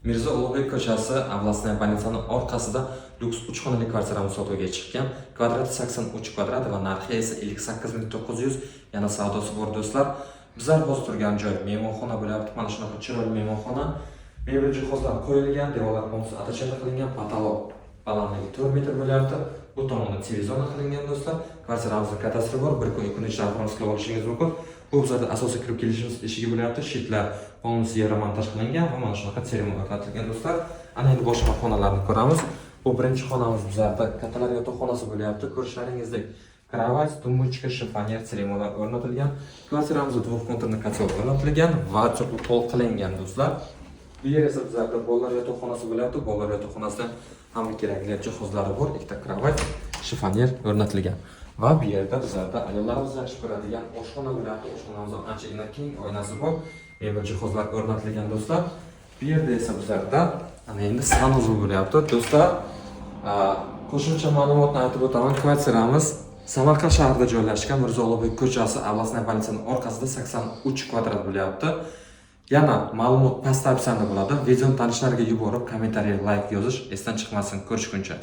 Mirzo Ulug'bek ko'chasi, областная больница ni orqasida lyuks 3 xonali kvartiramiz sotuvga chiqqan. Kvadrati 83 kvadrat va narxi esa 58 900, yana savdosi bor, do'stlar. Bizlar hozir turgan joy mehmonxona bo'lyapti. Mana shunaqa chiroyli mehmonxona. Mebel jihozlar qo'yilgan, devorlar полностью оточение qilingan, потолок balandligi 4 metr bo'lyapti. Bu tomonda televizor qilingan, do'stlar. Kvartiramizda kadastri bor, bir kun, 2 kun ichida оформить qilib olishingiz mumkin. Bu bizlarda asosiy kirib kelishimiz eshigi bo'lyapti. Щит lar полностью евромонтаж qilingan va mana shunaqa termo o'rnatilgan, do'stlar. Ana endi boshqa xonalarni ko'ramiz. Bu birinchi xonamiz bizlarda kattalar yotoqxonasi bo'lyapti. Ko'rishlaringizdek, кровать, тумбочка, shifoner, termolar o'rnatilgan. Kvartiramizda двухконтурный котел o'rnatilgan va теплый pol qilingan, do'stlar. Bu yer esa bizlarda bolalar yotoqxonasi bo'lyapti. Bolalar yotoqxonasida hamma kerakli jihozlari bor. Ikkita кровать, shifoner o'rnatilgan. Va bu yerda bizlarda ayollarimiz yaxshi ko'radigan oshxona bo'lyapti. Oshxonamiz anchagina keng, oynasi bor. Mebel jihozlar o'rnatilgan, do'stlar. Bu yerda esa bizlarda ana endi санузел bo'lyapti. Do'stlar, qo'shimcha ma'lumotni aytib o'taman. Kvartiramiz Samarqand shahrida joylashgan, Mirzo Ulug'bek ko'chasi, областная больница ning orqasida 83 kvadrat bo'lyapti. Yana ma'lumot pastda описание da bo'ladi. Videoni tanishlarga yuborib, kommentariy, layk yozish esdan chiqmasin. Ko'rishguncha.